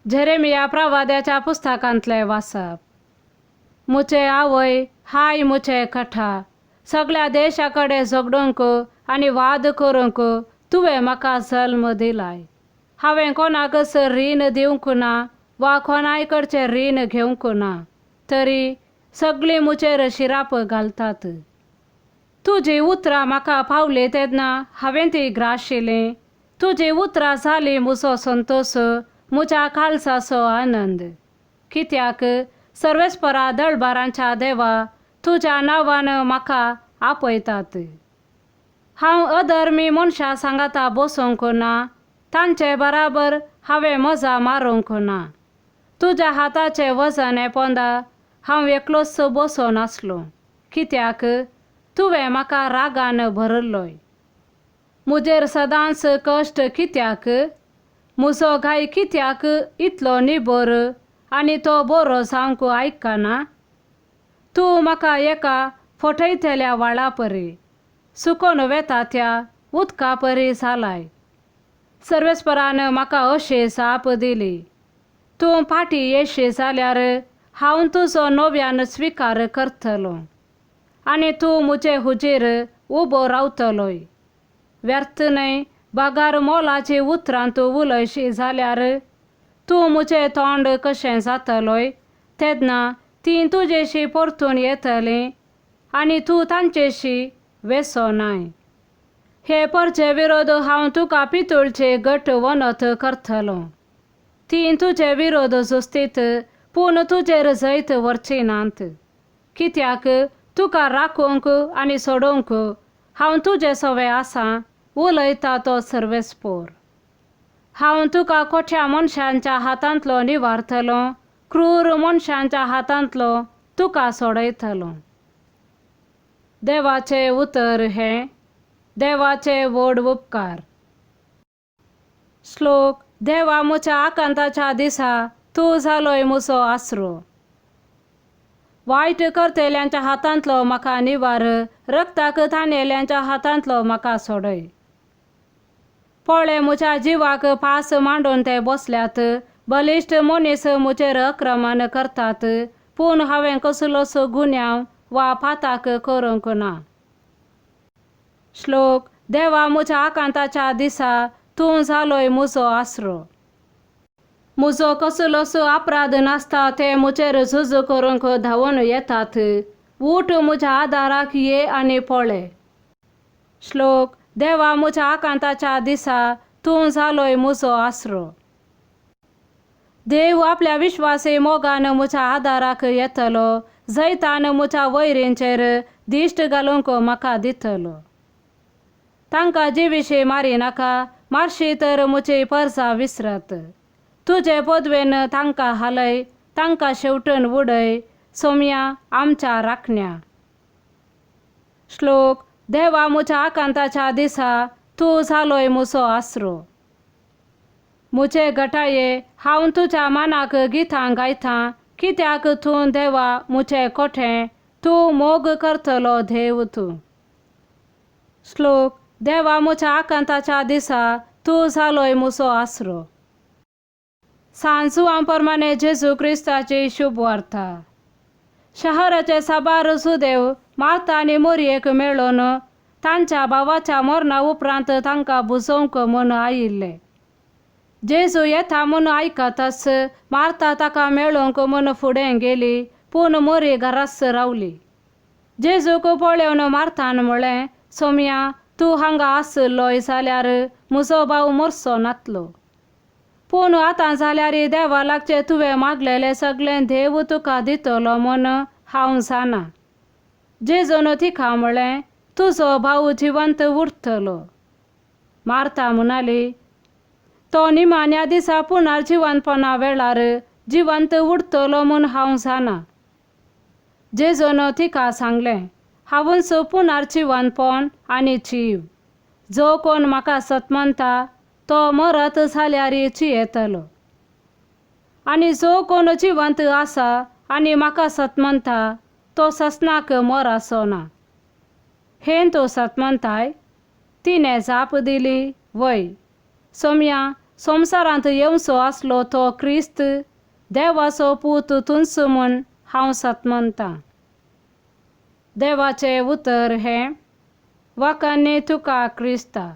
Jeremiah प्रवाद्याच्या पुस्तकांतलें वाचप. मुचे आवय हाय मुचे कठा, सगळ्या देशा कडेन झगडूंक आनी वाद करूंक तुवें म्हाका जल्म दिलाय. हांवें कोणाकच रीण दिवंक ना वा कोणाय कडचें रीण घेवंक ना, तरी सगळीं मुचेर शिराप घालतात. तुजीं उतरां म्हाका पावलीं तेन्ना हांवें तीं ग्राशिलीं. तुजीं उतरां जालीं म्हजो संतोश, म्हज्या काळजाचो आनंद. कित्याक सर्वेस्परा दळबारांच्या देवा, तुज्या नांवान म्हाका आपयतात. हांव अधर्मी मनशां सांगाता बसूंक ना, तांचे बराबर हांवें मजा मारूंक ना. तुज्या हाताचें वजन पोंदा हांव एकलोच बसून आसलो, कित्याक तुवें म्हाका रागान भरिल्लोय. म्हजेर सदांच कश्ट कित्याक? म्हजो घाय कित्याक इतलो निबर आनी तो बरो जावंक आयकना? तूं म्हाका एका फटयतल्या व्हाळा परी, सुकोन वेता त्या उदका परी जालाय. सर्वेस्परान म्हाका अशी जाप दिली, तूं फाटीं येशी जाल्यार हांव तुजो नव्यान स्विकार करतलो आनी तूं म्हजे हुजीर उबो रावतलोय. व्यर्थ न्हय बगर मोलाची उतरां तूं उलयशी जाल्यार तूं म्हजें तोंड कशें जातलोय, तेन्ना तीं तुजेशी परतून येतलीं आनी तूं तांचेशी वेसो नाय. हे परचे विरोध हांव तुका पितूळचे घट वनत करतलो. तीं तुजे विरोध झुजतीत, पूण तुजेर जैत व्हरची नात. कित्याक तुका राखूंक आनी सोडोवंक हांव तुजे सवे आसा, उलयता तो सर्वेस्पोर. हांव तुका कोठ्या मनशांच्या हातांतलो निवारतलो, क्रूर मनशांच्या हातांतलो तुका सोडयतलो. देवाचें उतर हें देवाचे व्हड उपकार. श्लोक. देवा म्हज्या आकांताच्या दिसा तूं जालोय म्हजो आसरो. वायट करतल्यांच्या हातांतलो म्हाका निवार, रक्ताक ताणेल्यांच्या हातांतलो म्हाका सोडय. पळय म्हज्या जिवाक पास मांडून ते बसल्यात, बलिश्ट मनीस म्हजेर आक्रमण करतात, पूण हांवें कसलोच गुन्यांव वा पाताक करूंक ना. श्लोक. देवा म्हज्या आकांताच्या दिसा तूं जालोय म्हजो आसरो. म्हजो कसलोच अपराध नासता ते म्हजेर झूज करूंक धांवून येतात. ऊठ म्हज्या आदाराक ये आनी पळय. श्लोक. देवा म्हज्या आकांताच्या दिसा तूं जालोय म्हजो आसरो. देव आपल्या विश्वासी मोगान म्हज्या आदाराक येतलो, जैतान म्हज्या वैरींचेर दिश्ट घालूंक म्हाका दितलो. तांकां जिविशी मारी नाका, मारशी तर म्हजी परजा विसरत. तुजे पदवेन तांकां हालय, तांकां शेवटून उडय, सोमया आमच्या राखण्या. श्लोक. देवा म्हज्या आकांताच्या दिसा तूं जालोय म्हजो आसरो. म्हजे गटाये हांव तुज्या मानाक गितां गायतां, कित्याक तूं देवा म्हजें कोठें, तूं मोग करतलो देव तूं. श्लोक. देवा म्हज्या आकांताच्या दिसा तूं जालोय म्हजो आसरो. सांजुआं प्रमाणे जेजू क्रिस्ताची शुभ वार्ता. शहराचे साबार सुदेव मार्ता आनी मोरयेक मेळून तांच्या भावाच्या मरणा उपरांत तांकां बुजोवंक म्हूण आयिल्ले. जेजू येता म्हूण आयकतच मार्ता ताका मेळूंक म्हूण फुडें गेली, पूण मोरी घराच रावली. जेजूक पळोवन मार्तान म्हळें, सोमया तूं हांगा आशिल्लोय जाल्यार म्हजो भाव मरचो नातलो. पूण आतां जाल्यार देवा लागचें तुवें मागलेलें सगळें देव तुका दितलो म्हूण हांव जाणा. जेजून तिका म्हळें, तुजो भाव जिवंत उरतलो. मार्ता म्हणाली, तो निमाण्या दिसा पुनर्जिवंतपणा वेळार जिवंत उरतलो म्हूण हांव जाणा. जेजून तिका सांगलें, हांवूच पुनर्जिवंतपण आनी जीव. जो कोण म्हाका सतमनता तो मरत जाल्यार जियेतलो, आनी जो कोण जिवंत आसा आनी म्हाका सतमनता तो ससनाक मराचो ना. हें तूं सतमनताय? तिणें जाप दिली, वय सोमया, संवसारांत येवचो आसलो तो क्रिस्त देवाचो पूत तूंच म्हूण हांव सत म्हणटां. देवाचें उतर हें वाखाणणी तुका क्रिस्ता.